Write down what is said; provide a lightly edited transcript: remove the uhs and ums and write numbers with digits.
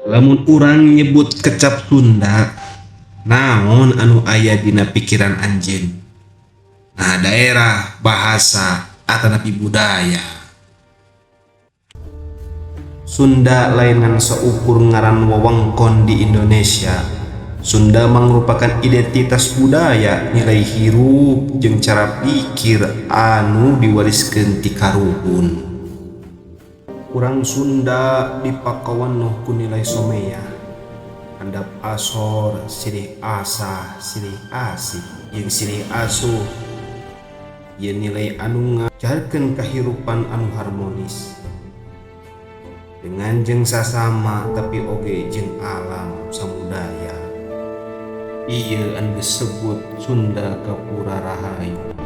Lamun urang nyebut kecap Sunda, naon anu aya dina pikiran anjeun? Nah, daerah, bahasa, atanapi budaya. Sunda lain ngan saukur ngaran wewengkon di Indonesia. Sunda mangrupakan identitas budaya, nilai hirup, jeung cara pikir anu diwariskeun ti karuhun. Urang Sunda dipakawanoh ku nilai someah, handap asor, silih asah, silih asih, jeung silih asuh. Ieu nilai anu ngajarkeun kahirupan anu harmonis dengan jeung sasama, tapi oge jeung alam samudaya. Ieu anu disebut Sunda Gapura Rahayu.